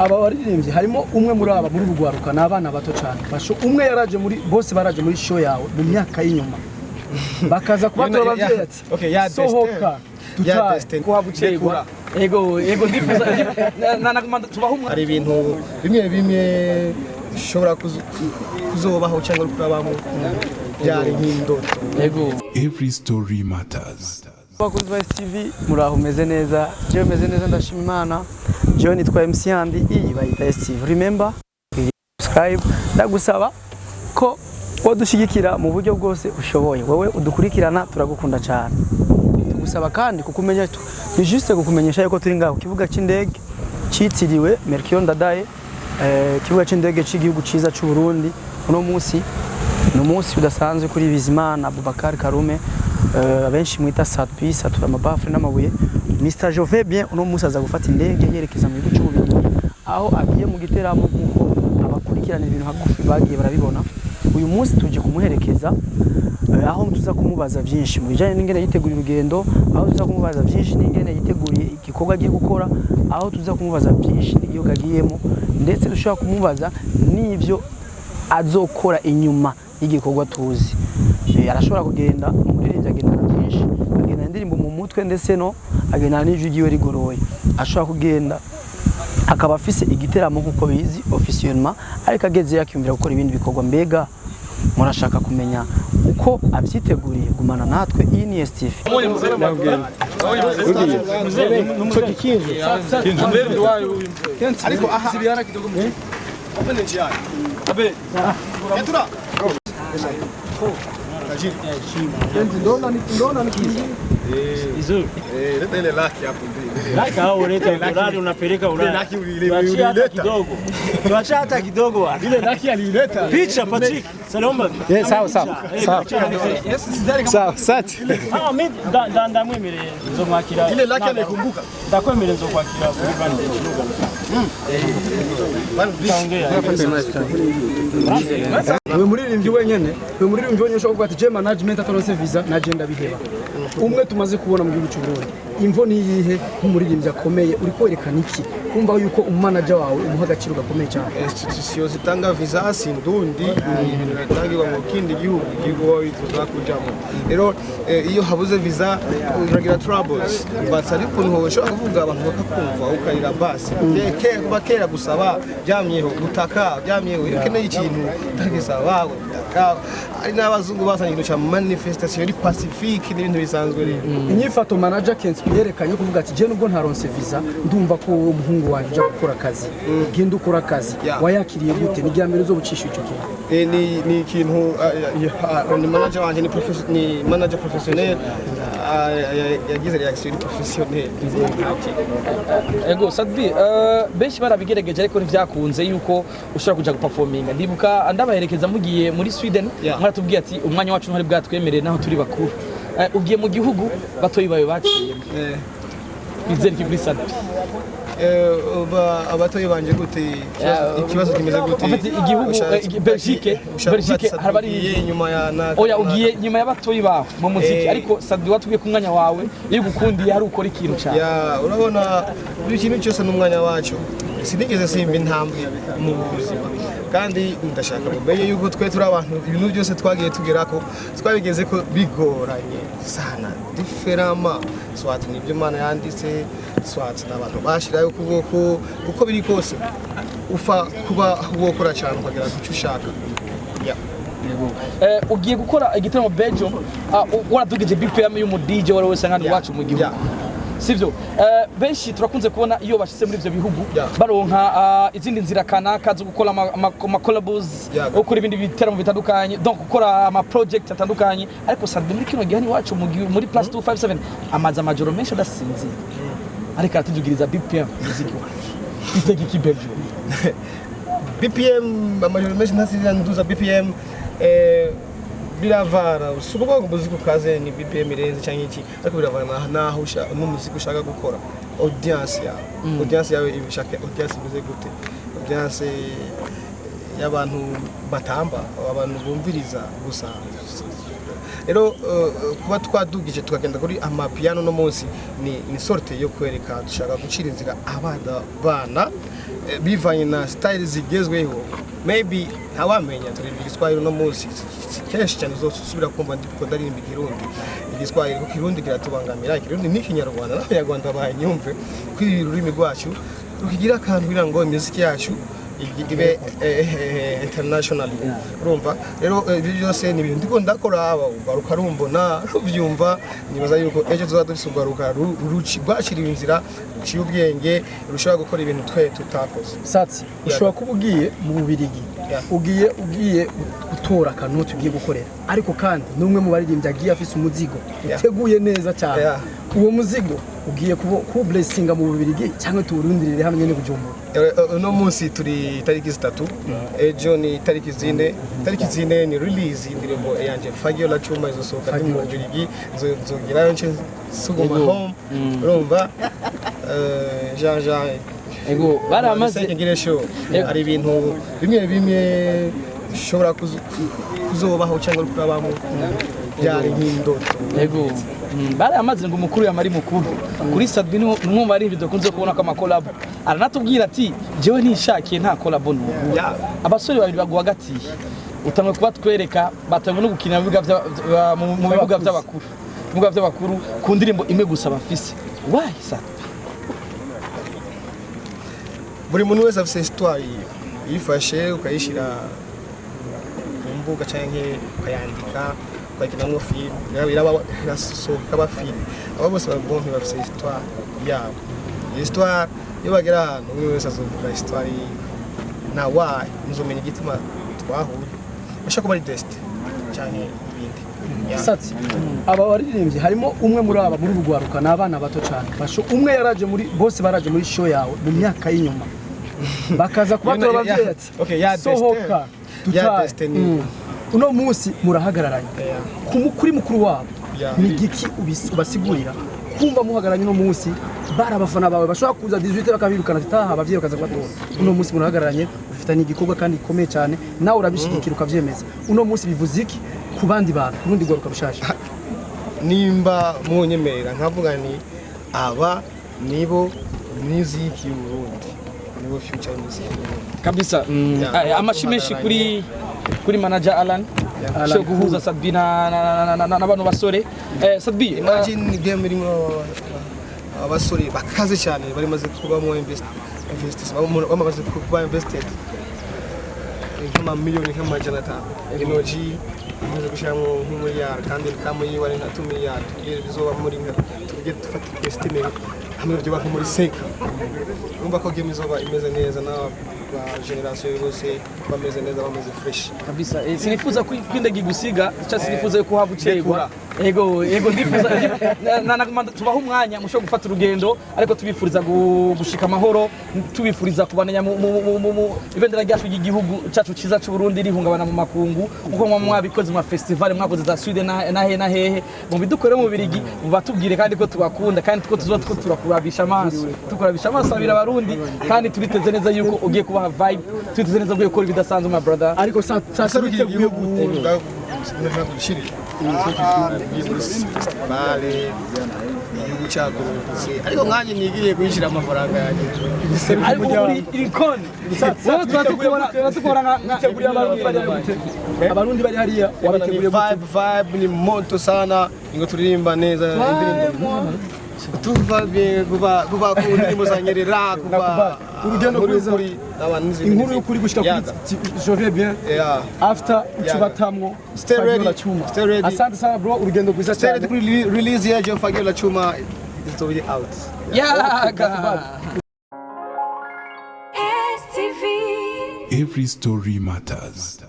Aba baririmbyi, harimo umwe muri aba, muri rugwaruka, ni abana bato cyane. Basho umwe yaraje muri bose, baraje muri show yawe mu myaka y'inyuma, bakaza kubatora abavyeyi ati Okay, ya sohoka destin. Ya dutahe. destin. Kuhava ucerwa. Ego, ndifuza na tubaho umwe. Hari ibintu bimwe bimwe bishobora kuzobaho cyangwa kurabamo byari nk'indoto. Ego. Every story matters. Abakunzi ba STV, muraho? Meze neza? Jewe meze neza, ndashima Imana. Jewe nitwa MC Yandi, iyi bayita STV. Remember subscribe. Ndagusaba ko wadushyigikira mu buryo bwose ushoboye. Wowe udukurikirana, turagukunda cyane. Tugusaba kandi kukumenya, ni juste kukumenyesha yuko turi ngaho ku kibuga cy'indege cyitiriwe Melchior Ndadaye, ikibuga cy'indege cy'igihugu cyiza cy'u Burundi. Uno munsi ni umunsi udasanzwe kuri Bizimana Abubakar Karume, abenshi mwita Sat-B, satura amabafure n'amabuye, Mr Jove bien. Uno munsi aza gufata indege yerekeza mu gihugu cy'Ububiligi, aho agiye mu giteramo, nk'uko abakurikirana ibintu hagufi bagiye barabibona. Uyu munsi tuje kumuherekeza, aho tuza kumubaza byinshi mu bijyanye n'ingene yiteguriye urugendo, aho tuza kumubaza byinshi n'ingene yiteguriye igikorwa agiye gukora, aho tuza kumubaza byinshi n'igihugu agiyemo, ndetse dushobora kumubaza n'ibyo azokora inyuma y'igikorwa tuzi. Arashobora kugenda, umuririmbyi agendana byinshi, agendana indirimbo mu mutwe, ndetse no agendana n'ijwi ryiwe rigoroye. Ashobora kugenda akaba afise igiteramo nk'uko bizi officiellement, ariko ageze yakiyumvira gukora ibindi bikorwa. Mbega murashaka kumenya uko abyiteguriye? Gumana natwe, iyi ni STV. Soki kinzu. Ariko aha Abe. Etura. Tajiri. Eh, leta ile laki hapo mbele. Laki au ulete dolari unapeleka Ulaya. Laki Tuachie hata ulileta. kidogo. Tuachie hata kidogo bwana. Ile laki alileta. Picha Patrick. Salomba. Eh, sawa sawa. Sawa. Sawa, sati. Ah, mimi ndamwemereye nzomwakira. Ile laki anaikumbuka. Ndakwemereye nzokwakira kuri bandi kibuga. Tutaongea. Uyu muririmbyi wenyene ushobora kuvuga ati je management ataronse visa naje ndabiheba. Umwe tumaze kubona mu gihugu cy'u Burundi, imvo ni iyihe? Nk'umuririmbyi akomeye, uri kwerekana iki kumva yuko umumanager wawe umuha agaciro gakomeye cyane? Institution zitanga visa si ndundi, ni ibintu bitangirwa mu kindi gihugu, igihugu wowe wifuza kujamo. Rero iyo habuze visa uragira troubles, but ari ukuntu ushobora kuvuga abantu bakakumva, ukarira basi. Kuba kera gusaba byamyeho, gutaka byamyeho. Iyo ukeneye ikintu utagisaba gutaka, hari n'abazungu bazanye ikintu cya manifestation iri pacifique n'ibintu bisanzwe rero. Inyifato manager Kenshi yerekanye kuvuga ati je nubwo ntaronse visa, ndumva ko wowe umuhungu wanjye uja gukora akazi, genda ukora akazi. Wayakiriye gute? Ni irya mbere uzobucisha ico kintu? Ni ikintu ni manager wanje, ni manager professionnel, yagize reaction professionnel. Ego Sat-B, benshi barabigerageje ariko ntivyakunze yuko ushobora kuja guperforminga. Ndibuka ndabaherekeza mugiye muri Sweden, mwaratubwiye ati umwanya wacu ntwari bwatwemereye naho turi bakuru. Ugiye mu gihugu batoyi bawe baciyemo. Twizere iki kuri Sat-B? Abatoyi banje gute? Ikibazo kimeze gute? En fait, igihugu Belgique, Ushaka Belgique kuvuga hari ugiye inyuma ya na Oya, ugiye nyuma y'abatoyi bawe mu muziki, ariko Sat-B watubwiye ko umwanya wawe iyo ugukundiye hari ukora ikintu cyane. Ya, urabona buri kintu cyose n'umwanya wacu. Sinigeze simba intambwe mu buzima, kandi ndashaka mumenye yuko twe turi abantu, ibintu byose twagiye tugera ko twabigeze ko bigoranye sana diferama, soit nibyo Imana yanditse, soit n'abantu bashirayo ukuboko. Uko biri kose ufa kuba wokora cyane ukagera ku cyo ushaka. Yeah. Ugiye gukora igitaramo Belgium, waradugije BPM y'umu DJ wari wese nkandi iwacu mu gihugu, sivyo? Benshi turakunze kubona iyo bashitse muri ivyo bihugu baronka izindi nzira kanaka zo gukora ama collabos, gukora ibindi biteramo bitandukanye, donc gukora ama project atandukanye. Ariko Sat-B muri kino gihe hano iwacu mu gihugu, muri plus 257, amaze amajoro menshi adasinzira, ariko aratujugiriza BPM muziki wacu. Itega iki Belgium? BPM, amajoro menshi ntasinzira nduza BPM. Biravana, si ukuvuga ngo umuziki ukaze ni BPM irenze cyangwa iki, ariko biravana naho n'umuziki ushaka gukora, audience yawe, audience yawe ibishaka, audience imeze gute, audience y'abantu batamba, abantu bumviriza gusa. Rero kuba twadugije tukagenda kuri amapiano no munsi ni sorte yo kwereka dushaka gucira inzira abana bana. Bivanye na style zigezweho, maybe ntawamenya, turirimba Igiswahili uno munsi. Si kenshi cyane uzosubira kumva ndiko ndaririmba Ikirundi, Igiswahili, kuko Ikirundi kiratubangamira. Ikirundi n'Ikinyarwanda, n'Abanyarwanda banyumve ko iri rurimi rwacu rukigira akantu kugira ngo imiziki yacu ibe international. Urumva rero, ibyo byose ni ibintu ndiko ndakora. Ugaruka rumbona, ruvyumva, nibaza yuko ejo tuzaba dufise urwaruka rwaciriwe inzira, ruciye ubwenge, rushobora gukora ibintu twe tutakoze. Sat-B, ushobora kuba ugiye mu Bubirigi, ugiye gutora akanoti ugiye gukorera, ariko kandi n'umwe mu baririmbyi agiye afise umuzigo uteguye neza cyane. Uwo muzigo ugiye kuwublessinga mu Bubirigi cyangwa tuwurundirire hano nyene Bujumbura? Uno munsi turi tariki 3, ejo ni tariki 4. Tariki 4 ni release y'indirimbo yanje Fagio la Chuma, izosohoka ndi mu Bubirigi. Nzogerayo nce suguma home, urumva, Jean Jean. Ego, baramaze ngire show. Hari ibintu bimwe bimwe bishobora kuzobaho cyangwa kurabamo byari nk'indoto. Ego. Baramaze ngo umukuru yamari mukuru. Kuri Sat-B ni umwe mu baririmbyi dukunze kubona ko amakolabo. Aranatubwira ati jewe ntishakiye nta collabo n'ubu. Abasore babiri baguhagatiye. Utangiye kuba twereka batangiye no gukina mu bibuga mu bibuga by'abakuru. Mu bibuga by'abakuru ku ndirimbo imwe gusa bafise. Why, Sat-B? Buri muntu wese afise histoire yiwe, uyifashe ukayishyira ku mbuga cyangwa ukayandika ukayikinamo film, iraba irasohoka ikaba film. Aba bose babonke bafise histoire yabo. Iyo histoire iyo bagera ahantu, umwe wese azovuga histoire yiwe na why, muzomenya igituma twahuye, bashobora kuba ari destin cyangwa ibindi. Yeah. Sat-B, aba baririmbyi harimo umwe muri aba muri rugwaruka, ni abana bato cyane. Umwe yaraje muri bose, baraje muri show yawe mu myaka y'inyuma, bakaza kubatora ababyeyi ati Okay, ya sohoka destin. Ya dutahe." destiny. Uno munsi murahagararanye. Kuri mukuru wabo, ni igiki ubasigurira kumva muhagararanye uno munsi? Bari abafana bawe bashobora kuza 18 bakabirukana ati taha, abavyeyi bakaza kubatora. Uno munsi murahagararanye, ufitanye igikorwa kandi gikomeye cyane, nawe urabishigikira ukavyemeza. Uno munsi bivuze iki ku bandi bantu, ku rundi rwaruka rushasha? Nimba munyemerera nkavuga ni aba nibo music y'u Burundi, nibo future music y'u Burundi. Kabisa. Yeah. Amashi menshi kuri manager Alan Alan. cyo guhuza Sat-B na bano basore. Sat-B, Imagine game irimo abasore bakaze cyane, bari maze kubamo invest bamaze kuba invested nk'amamiliyoni nk'amajana 5. Energy imaze gushyiramo nk'umuriyari, kandi kamu yiwe ari nka 2 miliyari. Tubwire bizoba muri nka, tubwire dufate estimate hamwe byoba nko muri 5. Urumva ko game izoba imeze neza n'aba ba generation bose bameze neza, bameze fresh. Kabisa. Sinifuza ko indege igusiga cyangwa sinifuza ko hava ucerwa. Ego, ndifuza tubaha umwanya mushobora gufata urugendo, ariko tubifuriza gushika amahoro, tubifuriza kubandanya mu ibendera ryacu ry'igihugu cyacu cyiza cy'u Burundi rihungabana mu makungu uko mwabikoze mu festival mwakoze za Sweden na hehe na hehe, mu bidukore mu Birigi batubwire kandi ko tubakunda, kandi ko tuzoba two turakurabisha amaso, tukurabisha amaso abira Abarundi, kandi turiteze neza yuko ugiye kubaha vibe, turiteze neza ko ugiye gukora ibidasanzwe, my brother. Ariko sa Serukira witeguye igihugu gute? Ndashaka gushirira festival, igihugu cyagororotse, ariko nkanjye nigiriye kuyishyira amafaranga yanjye. Ariko uri icon, wowe tuba tukubona nka Witeguriye Abarundi bari hariya gute? Abarundi bari hariya ni wabateguriye gute? Vibe, vibe ni moto sana, ngo turirimba neza indirimbo tuva bien, kuva ku ndirimbo za Nyerera, kuva Nakubali. Urugendo inkuru rwiza. y'ukuri, n'abantu n'izindi. Inkuru y'ukuri gushika kuri Yaga. Je vais bien. After ucubatamwo Stay ready. Fagiola Chuma. Stay ready. Asante sana bro, urugendo rwiza Stay ready cyane. kuri release ya Jean Fagiola Chuma, it's already out. Yaga. STV. Every story matters.